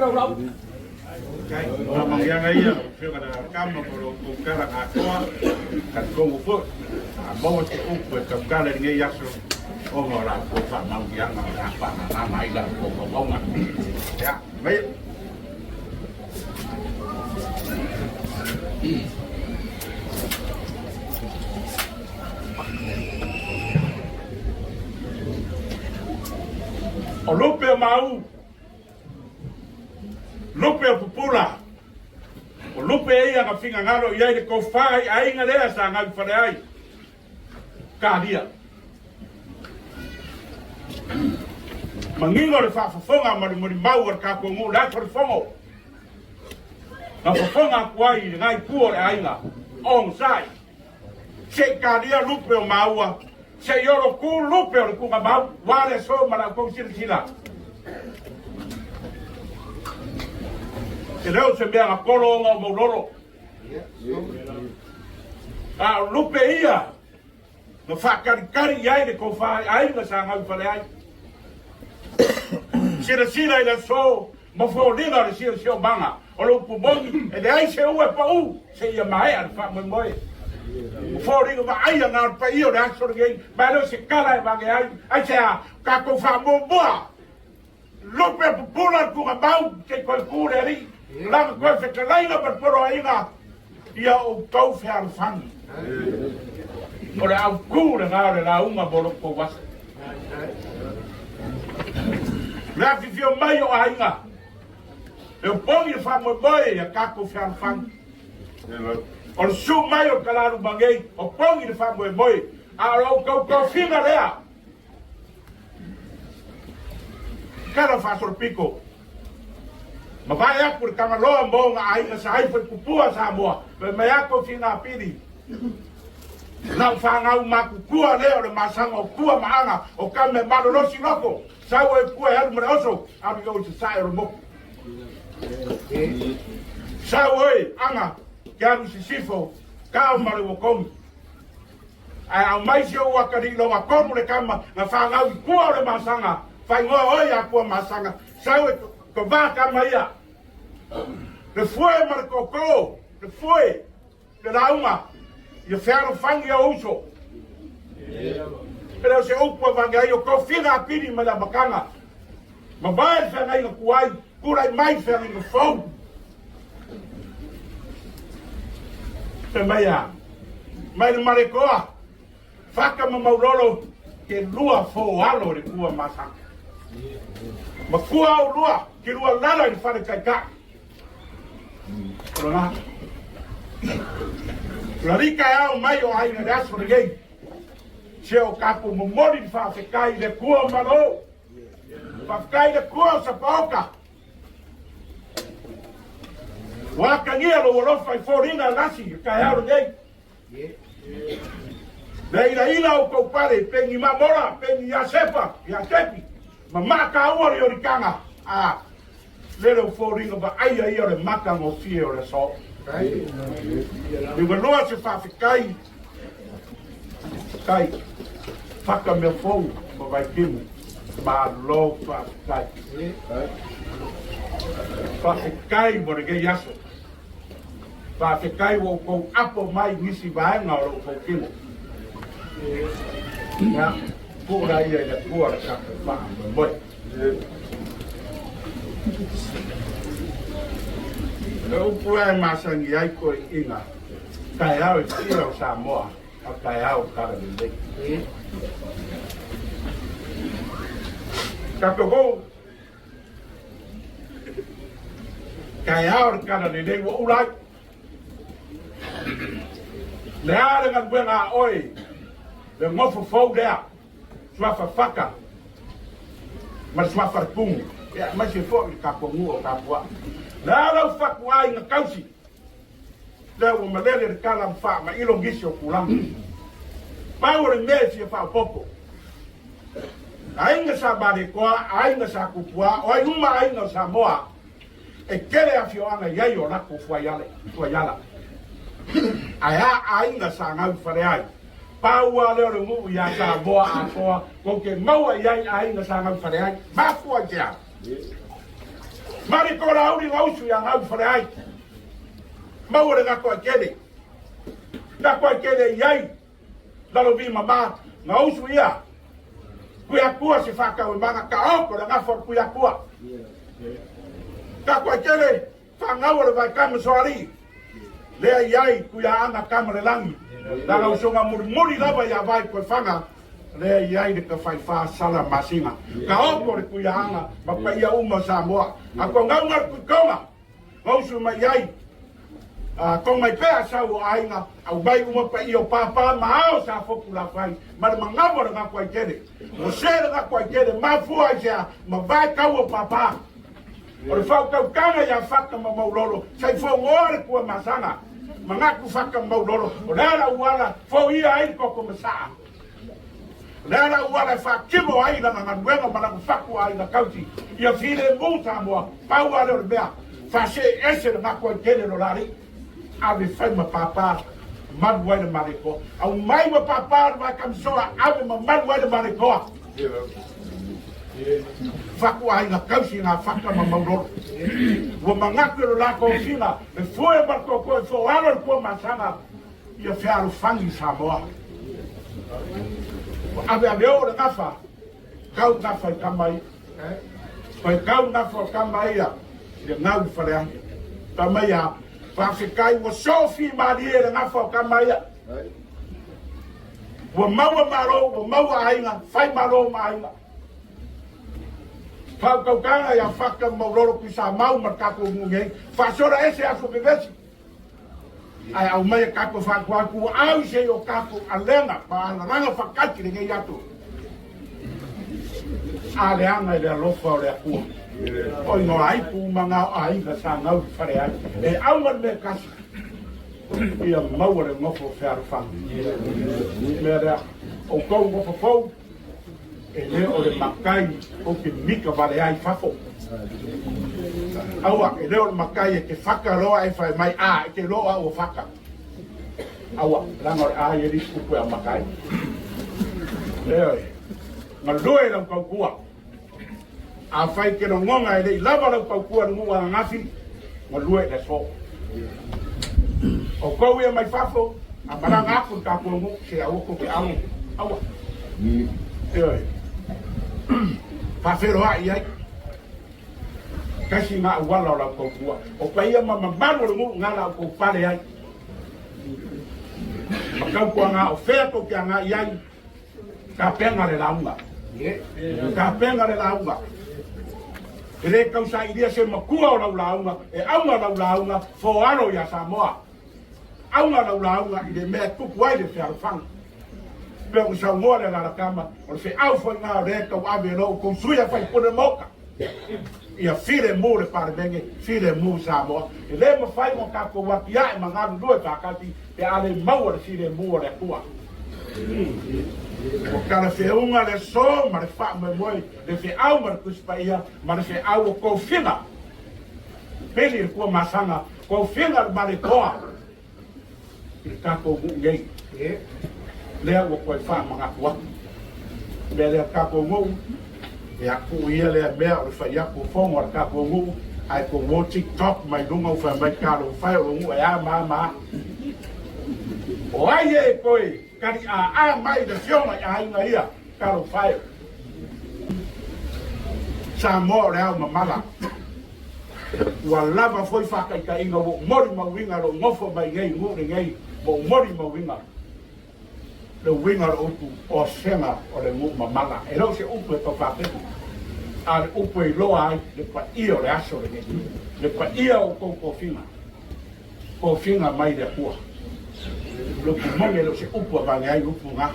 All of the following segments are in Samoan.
lau lauga. Faamanuiaga ia lau Afioga i le Alakama mo lo outou tala na atoa, talitonu foi a maua se upu e tautala i lenei aso ona o la outou faamanuiaga o le a faaagaaga ai la outou auauna. Ia, maia. O lupe o Mauu, lupe o Pupula, o lupe ia na finagalo i ai le tofa i aiga lea sa gaufale ai, Kalia. Manino le faafofoga ma le molimau a le tatou nuu le aso o le fono. Na fofoga atu ai i lena itu o le aiga, onosai. Se i kalia lupe o maua, se i olo tu lupe o le tugamau, ua le aso ma la outou silasila. E le o se mea na polo ona o Maulolo. A o lupe ia na faatalitali i ai le tofa i aiga sa gaufale ai. Silasila i le aso ma foliga o le siosiomaga o le upu moni, e leai se ua e pau seia maea le faamoemoe. O foliga vaaia na o le paia o le aso lenei, ma e le o se tala e vage ai, aisea, tatou faamuamua lupe pupula le tugamau se i toe tu le alii, lana toe fetalaiga ma le poloaiga, ia outou fealofani. O le autu lena o le lauga mo lo outou aso. Le afifio mai o aiga, e opogi le faamoemoe ia tatou fealofani. O le susu mai o le talaluma nei, opogi le faamoemoe, a o lo outou tofiga lea. Tala faasolopito, mavae atu le Tagaloa ma ona aiga sa ai foi tupua Samoa, fai mai atu Finapili, lau fanau matutua lea o le masaga o tua ma aga o tame malolosi loko, sau e tua e alu ma le oso, alu i o i sasae o le moku. Sau oe, aga, ke alu i sisifo, tao ma le uakogi. Ae aumai si ou atalii lona tonu le tama na fanau i tua o le masaga, faaigoa oe ia Tuamasaga, sau e tovā tama ia. Le foe ma le tootoo, le foe, le lauga, ia fealofani ou uso. E le o se upu e vage ai o tofiga a Pili mai le amataga. Mavae le feagaiga tuai, tulai mai le feagaiga fou. Fai mai a, mai le Malekoa, Faka ma Maulolo, ke lua fōalo i le kua masaga. Ma kua au lua, ke lua lala i le fale taitai. O lona. Lalika e ao mai o aiga le aso lenei. Se o tatou momoli le faafetai i le Atua o Malo. Faafetai i le Atua o Sapaoka. Ua atagia lou alofa i foliga lasi i taeao lenei. Le ilaila o tou pale pei ni mamola, pei ni Iasepa, Iasepi, ma maataua le Ioritana, a lele o foliga vaaia ia o le matagofie o le aso. Liugalua se faafetai, faafetai, faka mea fou ma Vaitimu. Malo faafetai. Faafetai mo lenei aso. Faafetai ua outou apo mai nisi vaega o lo outou tino. Ia, tuu la ia i le Atua le tatou faamoemoe. Le upu e masani ai toeaiina, taeao e fia o Samoa, a taeao o Talalelei. Tatou hou, taeao le Talalelei ua ula ai. Le a le galuega a oe, le nofo fou lea, suafa Faka ma le suafa Lepugu, ia aemaise foi le tatou nuu o Tapuaa. Le a lau fatuaiga tausi, lea ua malele le tala ma faamailo nisi o tulaga. Pau o le mea e fia faaopoopo, aiga sa Malietoa, aiga sa Tupua, o ai uma aiga o Samoa, e tele afioaga i ai o latou fuaiale, fuaiala. Ae a aiga sa gaufale ai? Pau lava lea o le nuu ia Samoa atoa tou te maua i ai aiga sa gaufale ai. Mafua i se a? Mariko Laauli Gausu ia Gauifaleai. Maua le Gatoaitele. Gatoaitele i ai lalovi mama Gausu ia Tuiatua se faatauemaga taoto le gafa o le Tuiatua. Gatoaitele Fanau o le Vaitama Soalii, lea i ai Tuiaaga tama le lagi, lana usoga mulimuli lava ia Vai Toefaga, lea i ai le Tafaifa Sala Masina. Taoto le Tuiaaga ma paia uma o Samoa. A togauga le Tuitoga, gausu mai ai, a tomai pea sau o aiga, aumai uma paia o pāpā ma ao sa fotu lafai, ma le manawa o le Gatoaitele. Ua se le Gatoaitele, mafua i se a, mavae tau o pāpā. O le faautautaga ia Fata ma Maulolo, sa i fogoa le Tuamasaga, manatu Fata ma Maulolo, o le a le auala foia ai le toto masaa? O le a le auala e faatino ai lana galuega ma lana fatu aiga tausi ia filemu Samoa? Pau lava lea o le mea, faasee ese le gatoaitele lo la alii, ave fai ma pāpā, malu ai le Malietoa. Aumai ma pāpā le Vaekamisoa, ave ma malu ai le Malietoa. Fatu aiga tausi ngā whaka ma mauroro. Ua manatu e lo lākou whina, le fue ma le koko e fōalo le pua masaga, ia fealofani Samoa. Ua ave ave o le gafa, kau gafa i kama ia. Pai kau gafa o kama ia, ia ngau i whare Kama ia, whawhekai ua sofi marie le gafa o kama ia. Ua maua malo, ua maua aiga, fai malo ma aiga. Faautautaga ia Faka ma Maulolo Tuisamau ma le tatou nuu nei, faasola ese aso vevesi. Ae aumai e tatou faatuatu ua au se i o tatou alega ma alalaga faatasi lenei aso. A leaga i le alofa o le Atua. O igoa ai pumaga o aiga sa gau i fale ai. E auga le mea tasi. Ia maua le nofo fealofani. Mea lea, outou nofo fou, e le o le matai ou te mika vale ai fafo. Aua, e le o le matai e te faka loa e fai mai, a, e te loa ua faka. Aua, leaga o le a ia lisi upu e a matai. Ioe, galue lau tautua. Afai ke logona e le i lava lau tautua i le nuu ananafi, galue i le aso. Outou ia mai fafo, a malaga atu le tatou nuu, se aua tou te alo, aua. Ioe. Faafeiloai ai. Tasi na auala o lau tautua. O paia ma mamalu o le nuu na la outou pale ai. Ma tautuaga o fea tou te agai ai, Tapena le lauga. Tapena le lauga. E le tausailia se matua o lau lauga, e auga lau lauga, foalo ia Samoa. Auga lau lauga i le mea e tupu ai le fealofani. Pe ona saunoa le alalatama, o le feau foi lena o lea e tauave e lo outou sui a faipule Maota. Ia filemu le Palemene, filemu Samoa. E le mafai ona tatou atiae ma galulue faatasi pe a le maua le filemu o le Atua. Ua talafeuga le aso ma le faamoemoe, le feau ma le Tusi Paia, ma le feau o tofiga. Peli le Tuamasaga, tofiga le Malietoa i le tatou nuu nei. Lea ua toe faamanatu atu. Mea lea tatou nuu, ia tuu ia lea mea o le fai atu o fono a le tatou nuu, ae tou o TikTok mai luga ua fai mai talofa e o lou nuu e a ma a ma a. O ai e toe taliʻāʻā mai le afioga i aiga ia, talofa e. Samoa o le ao mamala. Ua lava foi faataitaiga ua ou molimauina lou nofo mai nei nuu lenei, ua ou molimauina le uiga o le upu osega o le nuu mamala. E le o se upu e tau faapena, a o le upu e iloa ai le paia o le aso lenei, le paia o outou tofiga, tofiga mai le Atua. O le upu moni e le o se upu e avane ai upu na.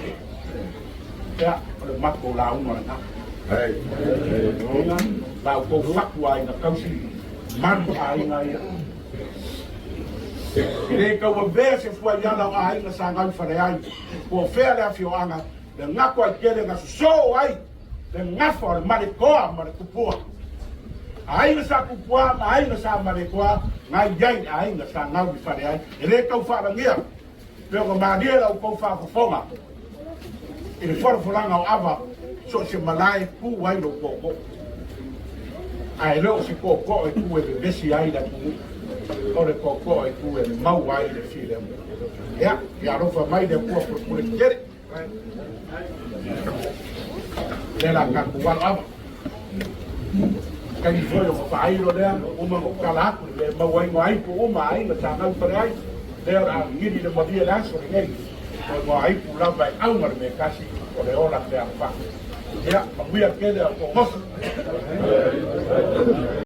Ia, o le matou lauga lena. La outou fatu aiga tausi, malu aiga ia. E le tauavea se fuaiala o aiga sa gau fale ai, po o fea le afioaga, le gako ai tele na sosoo ai le gafa o le Malietoa ma le Tupua. Aiga sa Tupua ma aiga sa Malietoa na i ai aiga sa gau i fale ai. E le tau faalagia pe ona malie la outou faafofoga i le folafolaga o ava so o se malae tu ai lou tootoo. Ae le o se tootoo e tu e vevesi ai le atunuu, o le tootoo e tu e maua ai le filemu. Ia, ia alofa mai le Atua pulepule tetele. Lea la tatou alo ava. Taimi foi o faailo lea, uma no tala atu le mea e maua ai no aipu uma aiga sa gau fale ai. Lea o le a gili le malie le aso lenei. O no aipu lava e auga le mea tasi o le ola fealofani. Ia, manuia tele o togoso.